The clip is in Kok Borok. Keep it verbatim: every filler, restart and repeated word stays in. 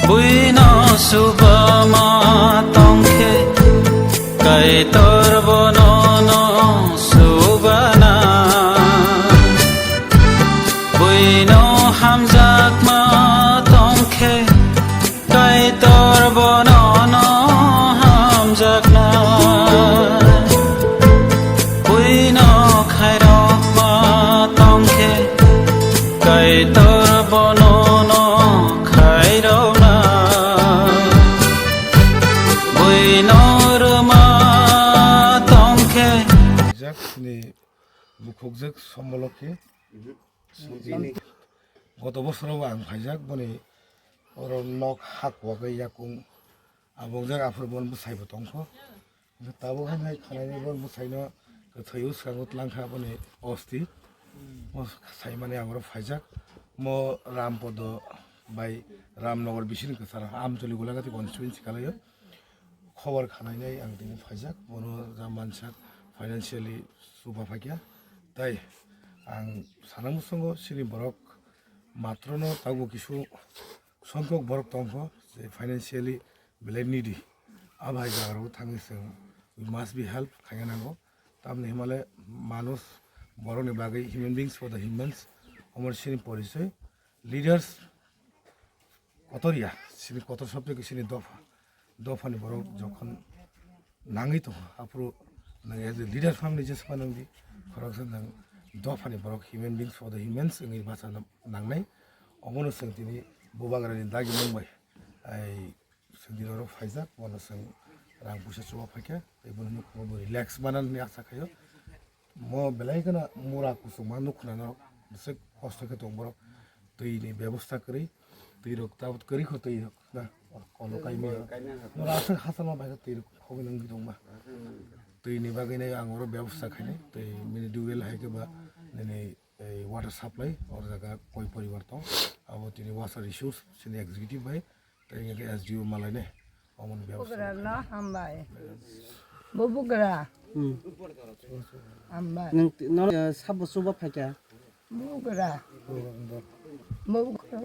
Buino subama tongkhe, Kaitor bono no subana. Buino hamjakma tongkhe, Kaitor bono no hamjakna. Buino khairokma tongkhe, Kaitor bono no khairokna. Buino rwma tongkhe. Jak ni bukhukjak Sombolokhi. Goto bosoro bo ang phaijak, boni oro nok hak wagwi yakung abongjak, aphuru bono bwsai bo tongkho. Tabuk hai hai khanai bo bwsai no kwthwi o swkango tlangkha boni osti. Mo saimani ang oro phaijak. Mo Rampodo bai Ramnagar bisini kwcharo Amcholi Golagati constituency kalaio. Khobor khanainai ang tini phaijak, bono ja mansak financially chuba phaikha. Tai ang sana muchungo chini borok matrono tabuk kisu songkok borok tongkho, je financially belai needy. Abo hai jagarao thangwi chwng we must be help khaina nango. Tamni himale manush borokni bagwi human beings for the humans, omo chini porichoi. Leaders kotor ya, chini kotor sobjek chini dopha. Dophani borok jokhon nangwi tongo, aphuru nang as a leader family jesma nangdi, khoroksa nang dophani borok human beings for the humans wngwi bacha nangnai. Omono chwng tini bubagrani dagi mung bai ai chwng tini oro phaijak, bono chwng rang puisa chuba phaikha, tei bono nukhugo bo relax mana hinwi asa khaio. Mo belai kheno mura kuchukma nukhnano bwswk kosto khe tong borok. Twi ni bebosta kwrwi, twi rok tabuk kwrwi kho twi rok na. Kolo kaimi rok. Mura aswk hachal ma bai khe twi rok khogwi nungwi tongma. Twi ni bagwi nai ang oro bebosta khainai. Twi mini dugel hai khe ba nini ei water supply or jaga koi poribar tong. Abo tini water resource sini executive bai. Tei hingke S D O malai ne, omo ni bebostha. Bugra no hambai. Bo bugra. Hmm. Hambai. Nang ti-, noro, eh, sabo chuba phaikha? Bugra. Bo bugra.